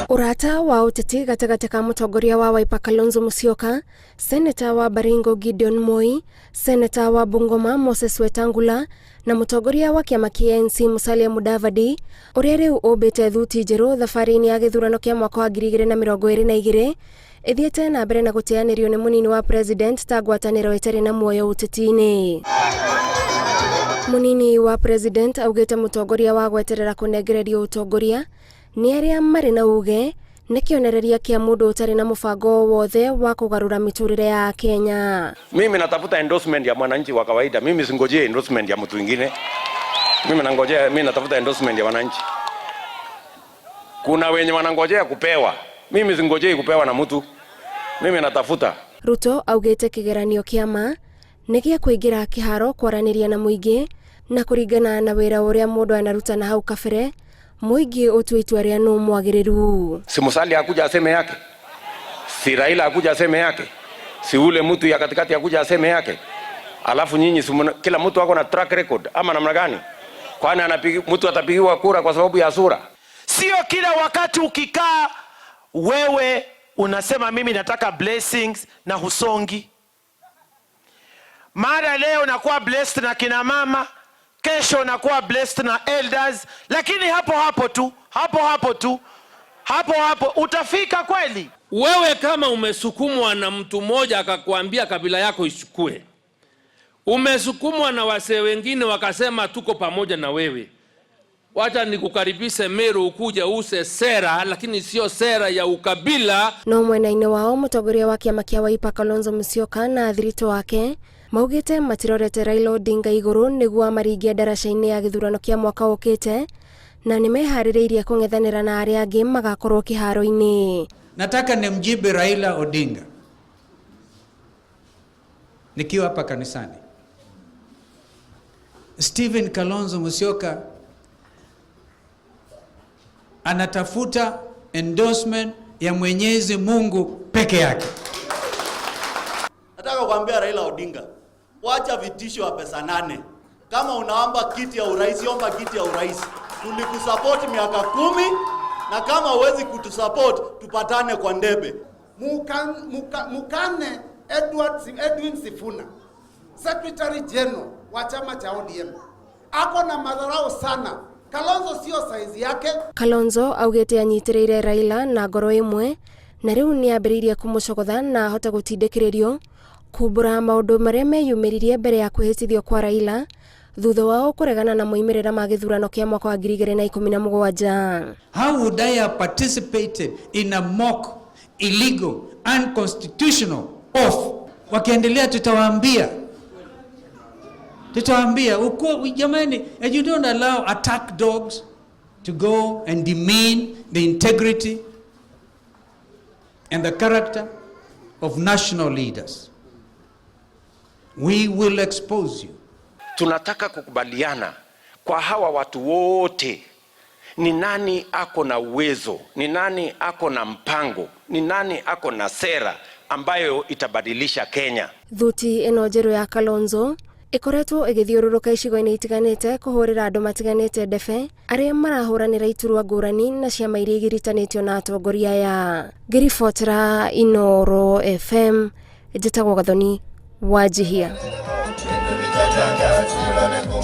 Ũrata wa ũteti gatagatĩ ka mũtongoria wa Wiper Kalonzo Musyoka, Seneta wa Baringo Gideon Moi, Seneta wa Bungoma Moses Wetangula na mũtongoria wa kĩama kĩa ANC Musalia Mudavadi ũrĩa rĩu ũmbĩte thuti njerũ thabarĩ-inĩ ya gĩthurano kĩa mwaka wa 2022 ĩthiĩte na mbere na gũteanĩrio nĩ mũnini wa president ta ngwatanĩro ĩtarĩ na muoyo ũteti-inĩ. Mũnini wa president augĩte mũtongoria wa gweterera kũnengererio ũtongoria nĩ arĩa marĩ na uge nĩ kĩonereria kĩa mũndũ ũtarĩ na mũbango o wothe wa kũgarũra mĩtũrĩre ya Akenya. Mimi natafuta endorsement ya mwananchi wa kawaida. Mimi singojee endorsement ya mtu mwingine. Mimi nangojea, mimi natafuta endorsement ya wananchi. Kuna wenye wanangojea kupewa. Mimi singojei kupewa na mtu. Mimi natafuta. Ruto augĩte kĩgeranio kĩa ma nĩ gĩa kũingĩra kĩharo kwaranĩria na mũingĩ na kũringana na wĩra ũrĩa mũndũ anaruta na hau kabere mũingĩ ũtue itua rĩa nũ mwagĩrĩru. Si Musalia akuja aseme yake, si Raila akuja aseme yake, si ule mtu ya katikati akuja aseme yake, alafu nyinyi si kila mtu ako na track record ama namna gani? Kwani mtu atapigiwa kura kwa sababu ya sura? Sio kila wakati ukikaa wewe unasema mimi nataka blessings na husongi. Mara leo unakuwa blessed na kina mama, kesho unakuwa blessed na elders, lakini hapo hapo tu, hapo hapo tu, hapo hapo utafika kweli? Wewe kama umesukumwa na mtu mmoja akakwambia kabila yako ichukue, umesukumwa na wasee wengine wakasema tuko pamoja na wewe, wacha nikukaribishe Meru ukuje use sera, lakini sio sera ya ukabila. No mwena-inĩ wao mũtongoria wa kĩama kĩa Wiper Kalonzo Musyoka na athiritũ ake maugĩte matirorete Raila Odinga igũrũ nĩguo amaringie ndaraca-inĩ ya gĩthurano kĩa mwaka ũkĩte na nĩmeharĩrĩirie kũng'ethanĩra na arĩa angĩ magakorwo kĩharo-inĩ. Nataka nimjibu Raila Odinga nikiwa hapa kanisani. Stephen Kalonzo Musyoka anatafuta endorsement ya Mwenyezi Mungu peke yake. Nataka kuambia Raila Odinga, wacha vitisho ya pesa nane. Kama unaomba kiti ya urais, omba kiti ya urais. Tulikusupport miaka 10 na kama huwezi kutusupport tupatane kwa ndebe. Mukane Edwin Sifuna, Secretary General wa chama cha ODM, ako na madharau sana. Kalonzo sio saizi yake. Kalonzo augĩte anyitĩrĩire Raila na ngoro ĩmwe na rĩu nĩambĩrĩirie kũmũcogotha na ahote gũtindĩkĩrĩrio kumbũra maũndũ marĩa meyumĩririe mbere ya kwĩhĩtithio kwa Raila thutha wao kũregana na moimĩrĩra ma gĩthurano kĩa mwaka wa 2017. How would I have participated in a mock, illegal, unconstitutional oath? Wakiendelea tutawaambia. Tutawaambia, uko jamani, and you don't allow attack dogs to go and demean the integrity and the character of national leaders. We will expose you. Tunataka kukubaliana kwa hawa watu wote, ni nani ako na uwezo, ni nani ako na mpango, ni nani ako na sera ambayo itabadilisha Kenya. Thuti ĩno njerũ ya Kalonzo ĩkoretwo ĩgĩthiũrũrũka icigo-inĩ itiganĩte kũhũrĩra andũ matiganĩte ndebe arĩa marahũranĩra iturwa ngũrani na ciama iria igiritanĩtio na atongoria aya. Ngĩribotera Inooro FM, njĩtagwo Gathoni Wanjihia.